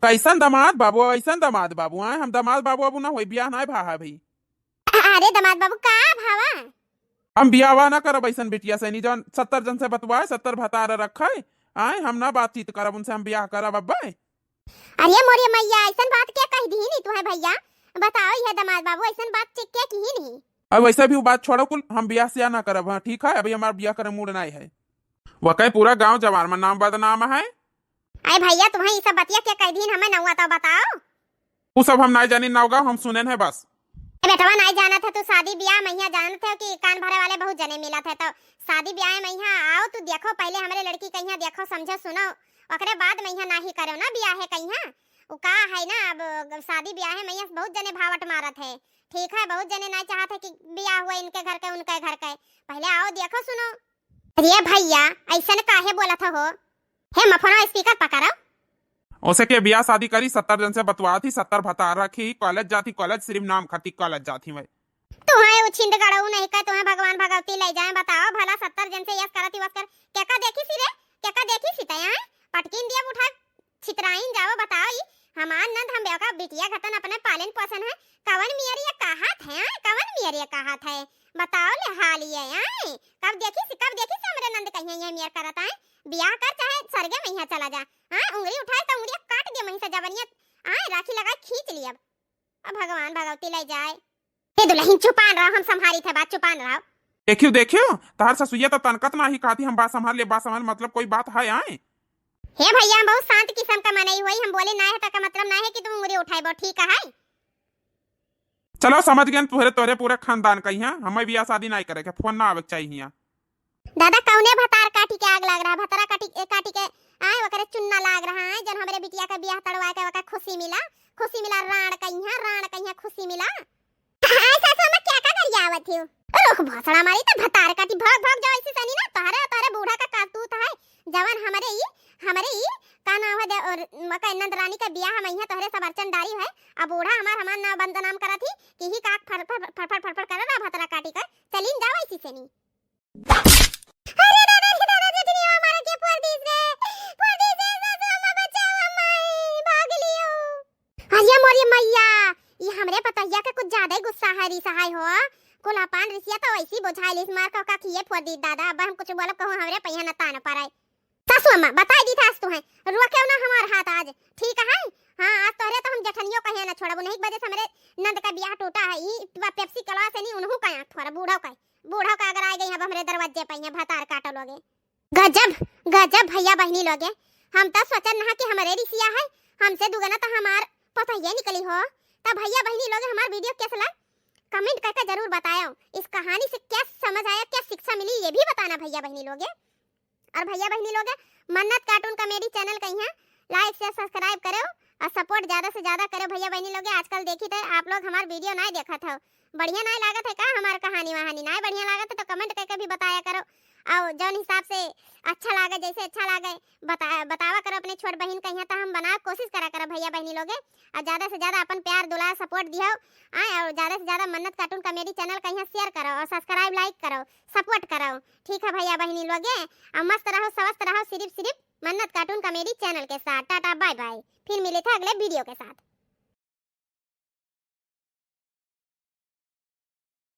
कैसन दमाद बाबू, ऐसन दमाद बाबू, आए हम दमाद बाबू अबू ना होई, बियाह ना भा है भाई। अरे दमाद बाबू का भावा? हम बियाह ना करब ऐसन बिटिया से, नहीं जौन सत्तर जन से बतवाए, सत्तर भतार रखे, आए हम ना बातचीत करब उनसे, हम बियाह करब अब्बे। अरे मोरे मैया, ऐसन बात क्या कह दी नहीं तुम्हें भैया? बताओ ये दमाद बाबू, ऐसन बात चे-, क्या की नहीं? अब वैसे भी वो बात छोड़ो कुल, हम बियाह से ना करब, हाँ ठीक है, अभी हमार बियाह करे मूड नहीं है। वकै पूरा गांव जवार में नाम बदनाम है। अरे भैया, तुम्हें ये सब बतिया क्या कह दीन, हमें नौवा तो बताओ। वो सब हम नाई जानी नौगांव, हम सुनेन है बस। ए बेटवा, नाई जानत है तू, शादी ब्याह में यहाँ जानत है कि कान भरे वाले बहुत जने मिलत है, तो शादी ब्याह में यहाँ आओ, तू देखो पहले हमरे लड़की के यहाँ देखो, समझो, सुनो, ओकरे बाद में यहाँ नाही करो ना ब्याह है कहीं। वो का है ना, अब शादी ब्याह में यहाँ बहुत जने भावट मारत है, ठीक है, बहुत जने नाई चाहत है कि ब्याह हुआ इनके घर के, उनके घर के। पहले आओ देखो सुनो। अरे भैया, ऐसन काहे बोलत हो? हे मफनो, स्पीकर पकड़ो। ओसे के बियाह शादी करी, सत्तर जन से बतुआत ही, सत्तर भतार रखी, कॉलेज जाती, कॉलेज सिर्फ नाम खाती कॉलेज जाती मैं। तुम्हें उछिंद गड़ऊ नहीं का, तुम्हें भगवान भगवती ले जाए, बताओ भला सत्तर जन से यस करती वस कर, केका देखी सी रे, केका देखी सी तया है? पटकीन दिया उठा छितराइन जाओ, बताओ ई हमार नंद, हम बेवका बिटिया घतन अपने पालन पोषण है, कवन मियर ये कहात है, हाँ? कवन मियर ये कहात है? बताओ ले हाल ये, आए? कब देखी सी, कब देखी सी हमरे नंद कहिया ये मियर करत आए? बियाह कर चाहे स्वर्गे में यहाँ चला जा, आए? उंगली उठाए तो उंगलिया काट दे, वहीं से जबनिया, आए? राखी लगा खींच ली अब। अब भगवान भगवती ले जाए। हे दुल्हन चुपान रहो, हम संभारी थे बात, चुपान रहो। देखियो, देखियो, तहर ससुइया तो तनकत नाही कहती हम बात संभाल ले, बात संभाल, मतलब कोई बात है आए? हे भैया, हम बहुत शांत किस्म का मनई हुई, हम बोले ना है तो का मतलब ना है कि तुम उंगली उठाए बो, ठीक है? चलो समझ गए, तुहरे तोहरे पूरे खानदान का यहाँ हमें बियाह शादी नहीं करे के, फोन ना आवे के चाहिए यहाँ। दादा, कौने भतार काटी के आग लाग रहा? भतारा काटी, ए, काटी के आए, ओकरे चुन्ना लाग रहा है, जन हमरे बिटिया का बियाह तड़वा के ओकर खुशी मिला, खुशी मिला, राण कहिया, राण कहिया खुशी मिला। आए सासू अम्मा, क्या का गरियावत हो? रुख भोसड़ा मारी तो भतार काटी, भग, भग जाओ ऐसे सनी ना, तोहरे, तोहरे बूढ़ा का करतूत है, जवन हमरे ई, हमरे ई, का नाम है दे, और मका नंद रानी का बियाह हम यहाँ तोहरे सब अड़चन डारी है, अब बूढ़ा हमार, हमार ना बदनाम करत ही, कि ही का फर, फर, फर, फर, फर, फर कर रहा भतारा काटी कर, चलीन जाओ ऐसी सनी। अरे दादा रे दादा, जेठनिया मारे के फोड़ दीस रे, फोड़ दीस रे, सासू अम्मा बचाओ, अम्मा, भाग लियो। अरे मोरे मैया, ये हमरे पतोहिया के कुछ ज्यादा ही गुस्सा है, रिसा है हो। कुल अपन रिसिया तो ऐसी बुझाई लिस, मार का का किए फोड़ दी दादा, अब हम कुछ बोलब कहूँ हमरे पहिया न तान पर आए। सासू अम्मा, बताई दी था आज तुम्हें, रोकेउ ना हमार हाथ आज, ठीक है? हाँ, आज तोहरे तो हम जेठनियो कहे ना छोड़ब, नहीं बजे से हमरे नंद का बियाह टूटा है, ई पेप्सी कलवा से नहीं, उनहू का आँख फोड़ा, बूढ़ो का, बूढ़ो का अगर आ गई अब हमरे दरवाजे पे यहाँ भतार काटो लोगे। गजब, गजब भैया बहिनी लोगे, हम तो सोचन ना कि हमरे रिसिया है, हमसे दुगना तो हमार पतोहिया निकली हो। तब भैया बहिनी लोगे हमार वीडियो कैसे लग, कमेंट करके जरूर बताओ, इस कहानी से क्या समझ आया, क्या शिक्षा मिली, ये भी बताना भैया बहिनी लोगे। और भैया बहिनी लोग, मन्नत कार्टून कॉमेडी चैनल का यहाँ लाइक शेयर सब्सक्राइब करो और सपोर्ट ज्यादा से ज्यादा करो भैया बहिनी लोग। आजकल देखी थे आप लोग हमार वीडियो नाय देखत हो, बढ़िया नाय लागत है का हमार कहानी वहानी? नाय बढ़िया लागत है तो कमेंट करके भी बताया करो। और जौन हिसाब से अच्छा लागे, जैसे अच्छा लागे, बता बतावा करो अपने छोट बहिन कहिया, तो हम बनावे कोशिश करा करो भैया बहिनी लोगे। और ज्यादा से ज्यादा अपन प्यार दुलार सपोर्ट दियो। आए और ज्यादा से ज्यादा मन्नत कार्टून कॉमेडी चैनल कहिया शेयर करो और सब्सक्राइब लाइक करो, सपोर्ट करो। ठीक है भैया बहिनी लोगे, और मस्त रहो स्वस्थ रहो सिर्फ सिर्फ मन्नत कार्टून कॉमेडी चैनल के साथ। टाटा बाय बाय, फिर मिले थे अगले वीडियो के साथ।